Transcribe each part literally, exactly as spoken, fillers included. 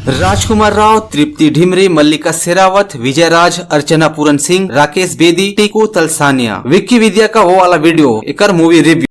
राजकुमार राव, तृप्ति ढिमरी, मल्लिका शेरावत, विजय राज, अर्चना पूरन सिंह, राकेश बेदी, टीकू तलसानिया, विक्की विद्या का वो वाला वीडियो, एकर मूवी रिव्यू।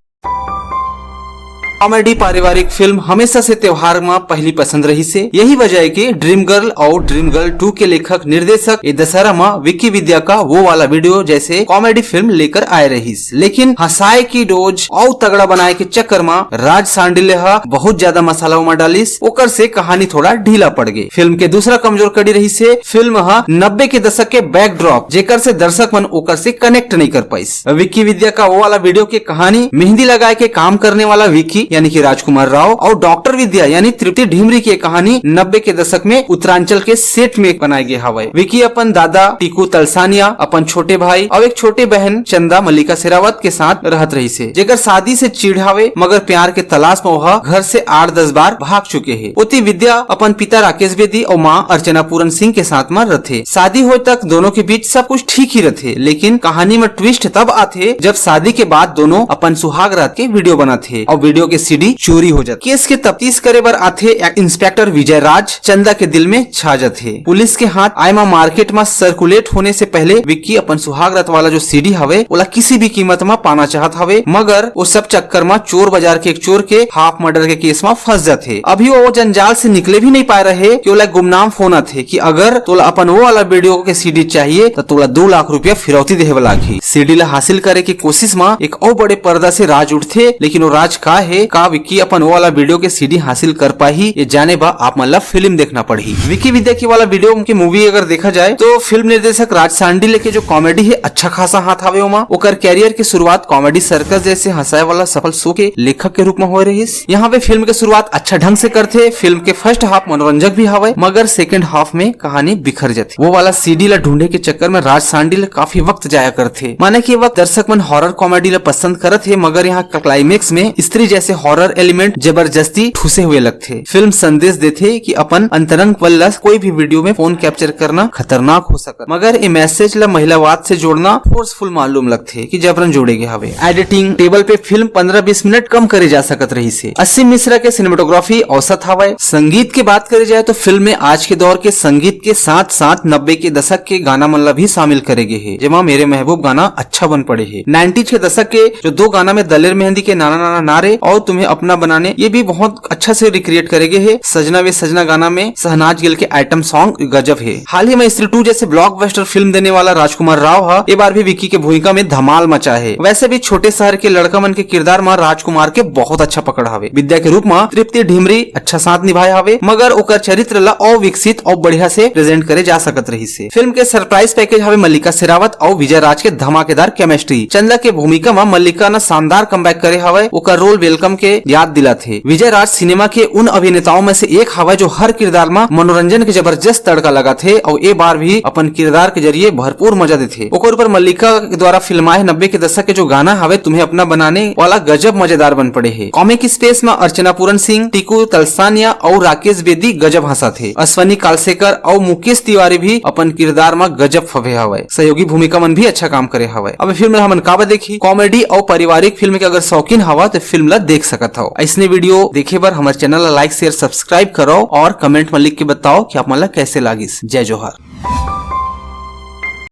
कॉमेडी पारिवारिक फिल्म हमेशा से त्योहार म पहली पसंद रही से। यही वजह है कि ड्रीम गर्ल और ड्रीम गर्ल टू के लेखक निर्देशक ए दशहरा म विक्की विद्या का वो वाला वीडियो जैसे कॉमेडी फिल्म लेकर आए रहीस, लेकिन हंसाए की डोज और तगड़ा बनाए के चक्कर म राज सांडिल्य ह बहुत ज्यादा मसाला उमा डालिस, ओकर से कहानी थोड़ा ढीला पड़ गई। फिल्म के दूसरा कमजोर कड़ी रही से फिल्म ह नब्बे के दशक के बैकड्रॉप, जेकर से दर्शक मन ओकर से कनेक्ट नहीं कर पाइस। विक्की विद्या का वो वाला वीडियो के कहानी मेहंदी लगाए के काम करने वाला विक्की यानी कि राजकुमार राव और डॉक्टर विद्या यानी तृप्ति ढिमरी के कहानी नब्बे के दशक में उत्तरांचल के सेट में बनाए गए हवय। विक्की अपन दादा टीकू तलसानिया, अपन छोटे भाई और एक छोटे बहन चंदा मल्लिका शेरावत के साथ रहत रही से, जेकर शादी से चिढ़ावे मगर प्यार के तलाश में वह घर से आठ दस बार भाग चुके हैं। ओती विद्या अपन पिता राकेश बेदी और माँ अर्चना पूरन सिंह के साथ में रहते। शादी होए तक दोनों के बीच सब कुछ ठीक ही रहते, लेकिन कहानी में ट्विस्ट तब आते जब शादी के बाद दोनों अपन सुहाग रात के वीडियो बनाते और वीडियो के सीडी चोरी हो जाते। केस के तफ्तीश करे बर आते एक इंस्पेक्टर विजय राज चंदा के दिल में छा जाते। पुलिस के हाथ आए मा मार्केट में सर्कुलेट होने से पहले विक्की अपन सुहाग रात वाला जो सीडी हवे ओला किसी भी कीमत में पाना चाहत हवे, मगर वो सब चक्कर में चोर बाजार के एक चोर के हाफ मर्डर के केस में फंस जाते। अभी वो जंजाल से निकले भी नहीं पाए रहे कि ओला गुमनाम फोन आते कि अगर तोला अपन वो वाला वीडियो के सीडी चाहिए तो तोला दो लाख रुपया फिरौती देहे वाला लागही। सीडी ला हासिल करे के कोशिश में एक और बड़े पर्दा से राज उठते, लेकिन वो राज का है, का विक्की अपन वो वाला वीडियो के सीडी हासिल कर पाही, ये जाने बा आप मन ला फिल्म देखना पड़ही। विक्की विद्या की वाला वीडियो के मूवी अगर देखा जाए तो फिल्म निर्देशक राज सांडिल्य के जो कॉमेडी है अच्छा खासा हाथ आवे ओमा। ओकर कैरियर की शुरुआत कॉमेडी सर्कस जैसे हंसाए वाला सफल शो के लेखक के रूप में हो रहीस। यहाँ पे फिल्म के शुरुआत अच्छा ढंग से करथे। फिल्म के फर्स्ट हाफ मनोरंजक भी हवय, मगर सेकंड हाफ में कहानी बिखर जाथे। वो वाला सीडी ला ढूंढे के चक्कर में राज सांडिल्य काफी वक्त जाया करथे। माने कि ये वक्त दर्शक मन हॉरर कॉमेडी ला पसंद करत हे, मगर यहाँ क्लाइमेक्स में स्त्री जैसे हॉरर एलिमेंट जबरदस्ती ठूसे हुए लगथे। फिल्म संदेश देथे कि अपन अंतरंग पल ला कोई भी वीडियो में फोन कैप्चर करना खतरनाक हो सकत, मगर ये मैसेज ला महिलावाद से जोड़ना फोर्सफुल मालूम लगथे कि जबरन जोड़े गए हवे। एडिटिंग टेबल पे फिल्म पन्द्रह बीस मिनट कम करे जा सकत रहिस हे। असीम मिश्रा के सिनेमेटोग्राफी औसत हवय। संगीत के बात करे जाए तो फिल्म में आज के दौर के संगीत के साथ साथ नब्बे के दशक के गाना मन ला भी शामिल करे गए हे, जेमा मेरे महबूब गाना अच्छा बन पड़े हे। नाइंटीज के दशक के जो दो गाना में दलेर मेहंदी के नाना नाना नारे और तुम्हें अपना बनाने, ये भी बहुत अच्छा से रिक्रिएट करे गए हे। सजना वे सजना गाना में शहनाज गिल के आइटम सॉन्ग गजब हे। हाल ही में स्त्री टू जैसे ब्लॉकबस्टर फिल्म देने वाला राजकुमार राव ह ए बार भी विक्की के भूमिका में धमाल मचा हे। वैसे भी छोटे शहर के लड़का मन के किरदार में राजकुमार के बहुत अच्छा पकड़ हवे। विद्या के रूप में तृप्ति ढिमरी अच्छा साथ निभाए हवे, मगर ओकर चरित्र ला अविकसित और बढ़िया से प्रेजेंट करे जा सकत रहिस हे। फिल्म के सरप्राइज पैकेज हवे मल्लिका शेरावत और विजय राज के धमाकेदार केमिस्ट्री। चंदा के भूमिका में मल्लिका न शानदार कमबैक करे हवे। ओकर रोल वेलकम के याद दिलाथे। विजय राज सिनेमा के उन अभिनेताओं में से एक हवय जो हर किरदार में मनोरंजन के जबरदस्त तड़का लगाथे और ए बार भी अपन किरदार के जरिए भरपूर मजा देथे। ओकर ऊपर मल्लिका के द्वारा फिल्माए नब्बे के दशक के जो गाना हवे तुम्हें अपना बनाने वाला गजब मजेदार बन पड़े हे। कॉमिक स्पेस में अर्चना पूरन सिंह, टीकू तलसानिया और राकेश बेदी गजब हंसाथे। अश्वनी कालसेकर और मुकेश तिवारी भी अपन किरदार में गजब फबे हवय। सहयोगी भूमिका मन भी अच्छा काम करे हवय। अब फिल्म ला हमन काबर देखी? कॉमेडी और पारिवारिक फिल्म के अगर शौकीन हवा तो फिल्म ला देख सकत हव। ऐसने वीडियो देखे बर हमर चैनल ला लाइक, शेयर, सब्सक्राइब करो और कमेंट में लिख के बताओ कि आप मन ला कैसे लागिस। जय जोहार।